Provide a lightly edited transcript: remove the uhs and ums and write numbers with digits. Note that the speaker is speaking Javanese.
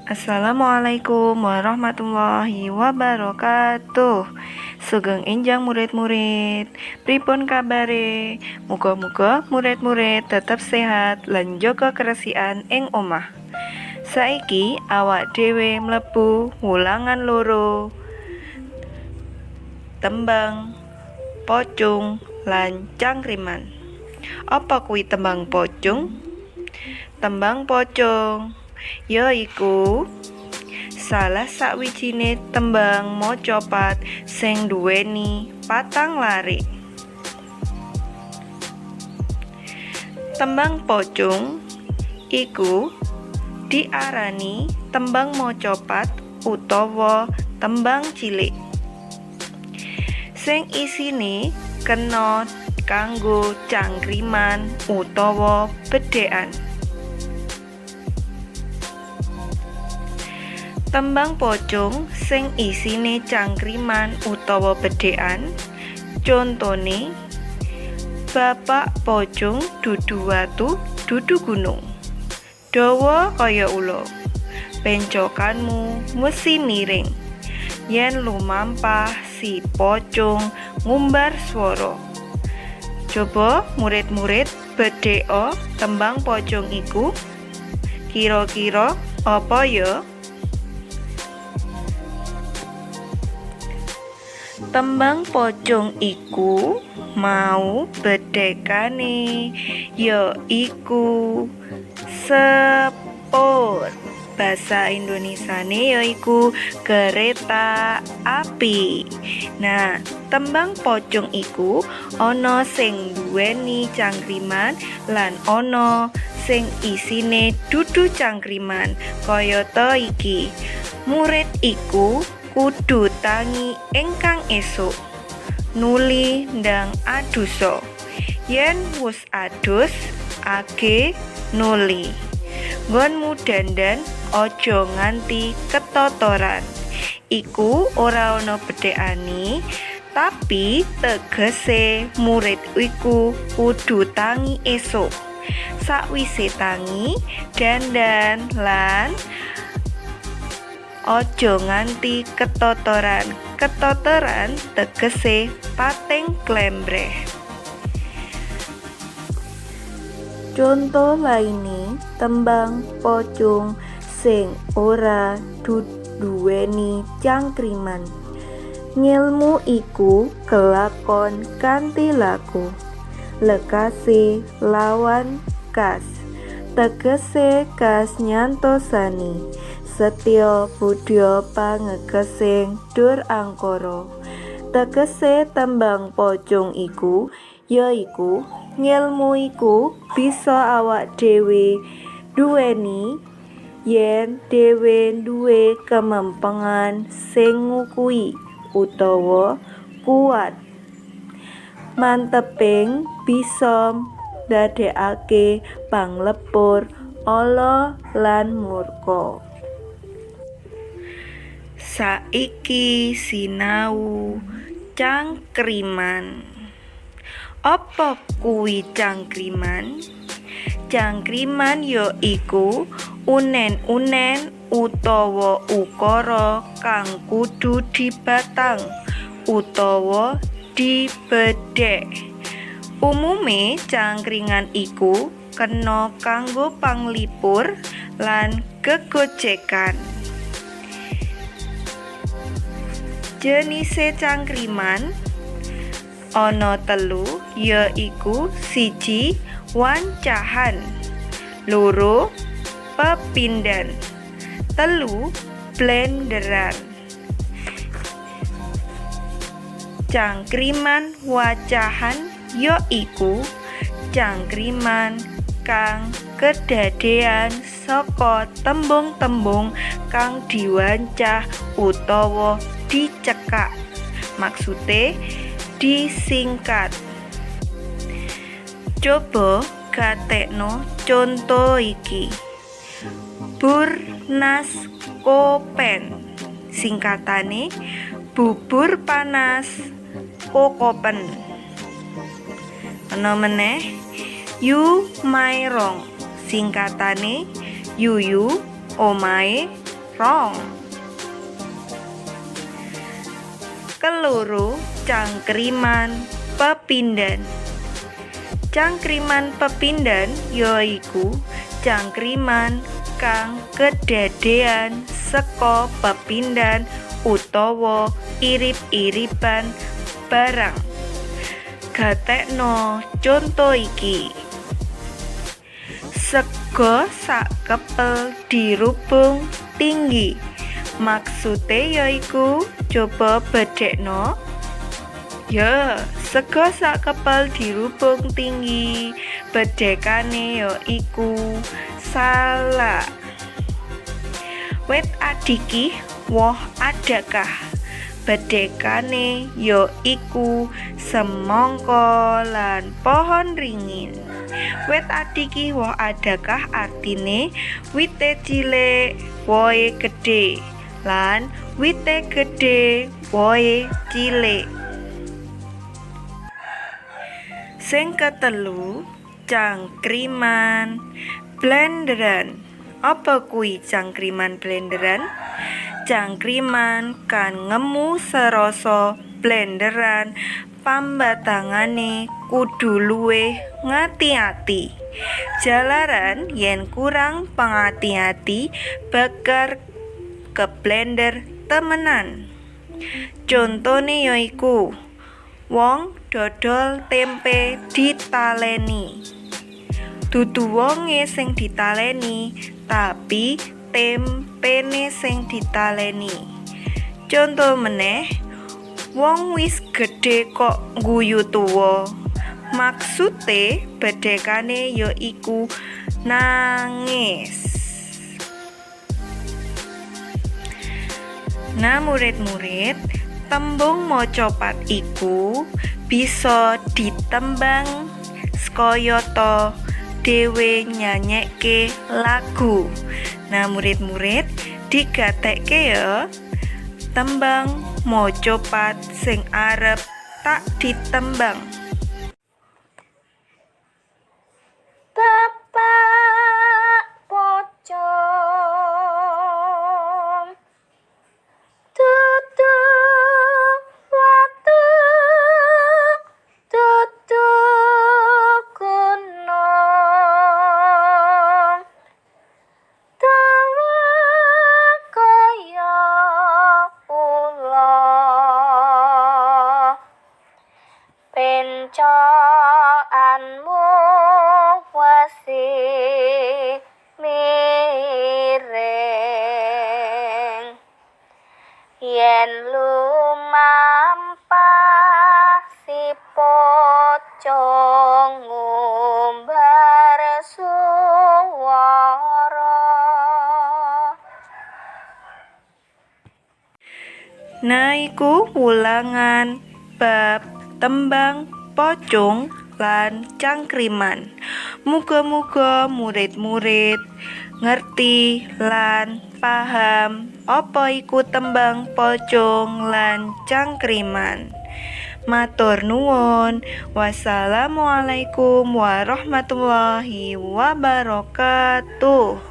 Assalamualaikum warahmatullahi wabarakatuh. Sugeng enjang, murid-murid. Pripun kabare? Muga-muga murid-murid tetep sehat lan njaga keresikan ing omah. Saiki awak dhewe mlebu wulangan 2, tembang pocung lan cangkriman. Apa kuwi tembang pocung? Tembang pocung yaiku salah sawijine tembang macapat sing nduweni patang larik. Tembang pocung iku diarani tembang macapat utawa tembang cilik sing isine kena kanggo cangkriman utawa bedhekan. Tembang pocung sing isine cangkriman utawa bedhekan contone: Bapak pocung dudu watu dudu gunung, dawa kaya ula, pencokanmu wesi miring, yen lumampah si pocung ngumbar swara. Coba murid-murid bedheka tembang pocung iku kira-kira apa ya? Tembang pocung iku mau bedhekane ya iku sepur. Basa Indonesiane yaiku kereta api. Nah, tembang pocung iku ana sing nduweni cangkriman lan ana sing isine dudu cangkriman, kayata iki: Murid iku kudu tangi engkang esuk, nuli ndang adusa, yen wus adus age nuli, nggonmu dandan aja nganti ketotoran. Iku ora ana bedhekane, tapi tegese murid iku kudu tangi esuk, sakwise tangi dandan lan aja nganti ketotoran. Ketotoran tegese pating klembreh. Conto laine tembang pocung sing ora duweni cangkriman: Ngilmu iku kelakon kanthi laku, lekase lawan kas, tegese kas nyantosani, setya budya pangekesing dur angkara. Tegese tembang pocung iku yaiku ngilmu iku bisa awak dhewe duweni yen dhewe duwe kemempengan sing ngukuhi utawa kuat, manteping bisa ndadekake panglepur ala lan murka. Saiki sinau cangkriman. Apa kuwi cangkriman? Cangkriman ya iku unen-unen utawa ukara kang kudu dibatang utawa dibedhek. Umume cangkringan iku kena kanggo panglipur lan gegojekan. Jenise cangkriman ana telu, yaiku 1 wancahan, 2 pepindhan, 3 blenderan. Cangkriman wacahan yaiku cangkriman kang kedadean saka tembung-tembung kang diwancah utawa dicekak, maksude disingkat. Coba gatekno conto iki: Burnas Kopen, singkatane bubur panas kokopen. Ana meneh Yu Mairong, singkatane Yuyu omahe rong. Keloro, cangkriman pepindhan. Cangkriman pepindhan yaiku cangkriman kang kedadean saka pepindhan utawa irip-iripan barang. Gatekno conto iki. Sega sak kepel dirubung tinggi. Maksude yaiku coba bedhekno. Ya, sega sak kepel dirubung tinggi. Bedhekane yaiku salak. Wit adikih woh adakah. Bedhekane yaiku semangka lan pohon ringin. Wit adikih woh adakah artine wite cilik wohe gedhe lan wite gedhe wohe cilik. Sing ketelu, cangkriman blenderan. Apa kuwi cangkriman blenderan? Cangkriman kang ngemu serasa blenderan pambatangane kudu luwih ngati-ati. Jalaran yen kurang pangati-ati bakal keblender temenan. Contone yaiku wong dodol tempe ditaleni. Dudu wonge sing ditaleni, tapi tempene sing ditaleni. Conto meneh, wong wis gedhe kok ngguyu tuwa. Maksude bedhekane yaiku nangis. Nah, murid-murid, tembung macapat iku bisa ditembang sekayata dhewe nyanyekke lagu. Nah, murid-murid, digatekke ya. Tembang macapat sing arep tak ditembang. Bapak pocong dudu watu dudu gunung dawa kaya ula pencokanmu wesi miring yen lumampah si pocong ngumbar suwara. Nah, iku wulangan bab tembang pocong lan cangkriman. Muga-muga murid-murid ngerti lan paham apa iku tembang pocong lan cangkriman. Matur nuwun. Wassalamualaikum warahmatullahi wabarakatuh.